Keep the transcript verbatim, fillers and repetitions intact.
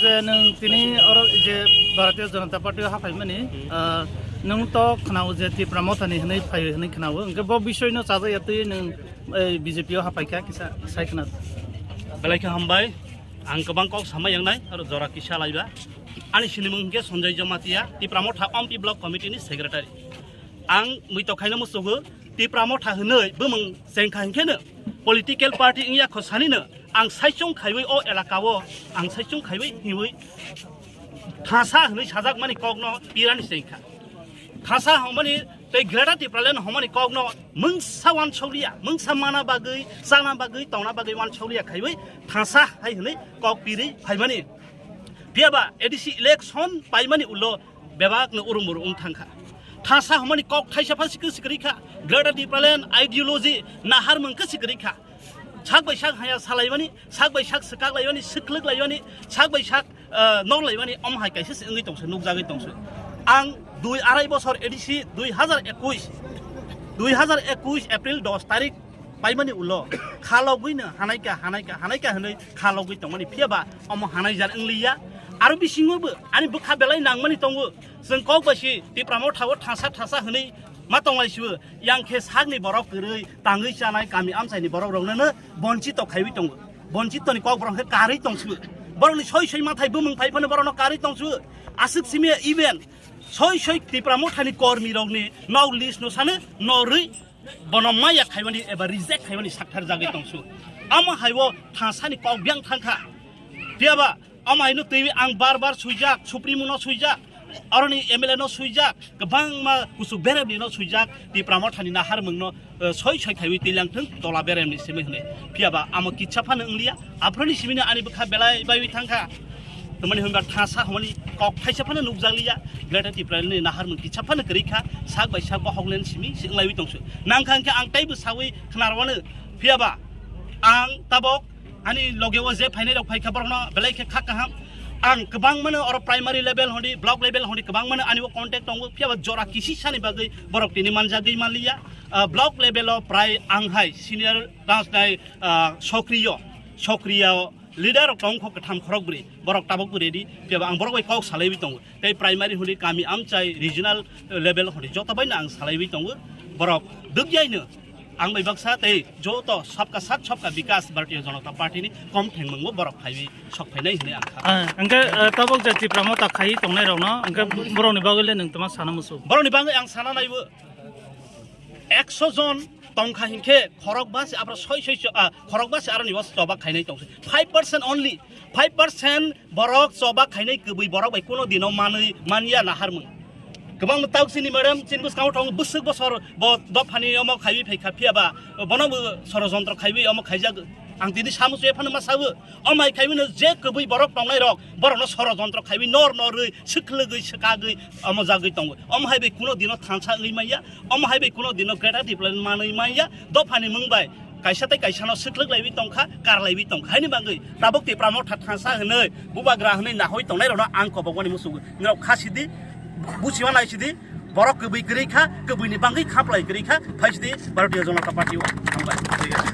Je nwng tini oro je Bharatiya Janata Party o haphaimani, ah, nwng to khwnao je Tipra Mothani hwnwi phai hwnwi khwnao, hwnkhe bo bisoi no chajak ya twi nwng, eh, B J P o haphaikha kisa sai khwna. Belai khe hambai, ang kwbang kok sama yangnai, aro jora kisa laiba. Ani sinimung hwnkhe Sanjay Jamatia, Tipra Motha Ompi Block Committee ni Secretary. Ang mui tokhaino musugo, Tipra Motha hwnwi bumung chengkha hwnkhe no political party wngya kho sani no ang saichung khaiwi o elaka o ang saichung khaiwi hiwi thasa hwnwi sajak mani kok no pirani chengkha. Thasa hwnmani tei Greater Tipraland hwnmani kok no mungsa wansokliya, mungsa mana bagwi, chana bagwi, tongna bagwi wansokliya khaiwi thasa hai hwnwi kok pirwi phaimani. Phiyaba A D C election paimani ulo bebak no urumur wng thangkha. Thasa hwnmani kok thaisa pha sikri sikri kha. Greater Tipraland ideology nahar mung khe sikri kha. Sak bai sak haya salaimani, sak bai sak swkak laimani, swklwk laimani, sak bai sak, eh, nok laimani, omo hai kaisa se wngwi tongse, nukjagwi tongse. Ang dui arai bosor A D C dui hazar ekush, dui hazar ekush April dos tarik paimani ulo khalogwi no hanaika, hanaika, hanaika hwnwi khalogwi tongmani, phiyaba omo hanaijar wngliya. Aro bisingo bo ani bwkha belai nangmani tongo. Chwng kok bai si Tipra Motha o thasa thasa hwnwi ma tonglai sibo, yang khe sakni borok kwrwi tangwi chanai kami amchaini borok rokno no bonchito khaiwi tongo. Bonchito ni kok borok khe karwi tong sibo. Borokni soi soi mathai bumung phai phano borokno karwi tong sibo. Aswk simi even soi soi Tipra Mothani kormi rokni nok list no sano norwi bono maya khaimani eba reject khaimani sakthar jagwi tongsu. Amo haibo thasani kok biang thangkha. Phiyaba amo haino twi ang bar bar suijak, Supremo no suijak, aroni M L A no suijak, kwbangma kusu beremni no suijak, Tipra Mothani nahar mungno, eh, soi soi khaiwi twilang thung tola beremni simi hwnwi. Phiyaba amo kitsa phano wngliya, aphuruni simino ani bwkha belai baiwi thangkha. Tamani hwnba thasa hwnmani kok thaisa phano nukjakliya, Greater Tipraland ni naharmung kisa phano kwrwi kha, sak bai sak bohok len simi se wnglaiwi tongsu. Nangkha hwnkhe ang teibo sawi khnarwano, phiyaba ang tabok ani loge o je phainai rok phaikha borokno belai khe kha kaham. Ang kwbangmano oro primary level hwnwi, block level hwnwi kwbangmano ani o contact tongo, phiyaba jora kisisani bagwi borok tini manjagwi manliya. Ah, block level o prai ang hai senior transnai, ah, sokriyo, sokriyo leader rok tong kho kwtham khorok bwrwi, borok tabok bwrwi di, phiyaba ang borok bai kok salaiwi tongo. Tei primary hwnwi kami amchai regional level hwnwi joto bai no ang salaiwi tongo. Borok dukyaino ang bai baksa tei joto sabka sath sabka bikas Bharatiya Janata Party ni kom thengmungbo borok phaiwi sok phainai hwnwi ang kha. Ah, hwnkhe, eh, tabok je Tipra Motha khaiwi tongnai rokno, hwnkhe borokni bagwi le nwng tma sana musu? Borokni bagwi ang sana naibo. Ekso jon tongkha hinkhe khorok basi abro soi soi cho-, ah, khorok basi aroni was choba khainai tongsi. Five percent only. Five percent borok choba khainai kwbwi borok bai kuno dino manwi manya naharmung. Kwbang tauk sini madam chin bwskango tongo bwswk bosor bo dophani omo khaiwi phaikha phiyaba bono bo sorojontro khaiwi omo khaijak. Ang tini samu chwe phano ma sabu. Omo hai khaiwi no je kwbwi borok tongnai rok borokno sorojontro khaiwi nor norwi swkhlwgwi swkagwi omo jagwi tongo. Omo hai bai kuno dino thansa wngwi manya. Omo hai bai kuno dino Greater Tipraland manwi manya, dophani mung bai kaisa tei kaisa no swklwk laiwi tongkha, kar laiwi tongkha. Haini bagwi tabuk Tipra Motha thansa hwnwi, bubagra hwnwi nahoi tongnai rokno ang kobokmani musugo. Norok kha sidi, buchiwa nai sidi, borok kwbwi kwrwi kha, kwbwini bagwi khaplai kwrwi kha, phai sidi Bharatiya Janata Party o. Hambai.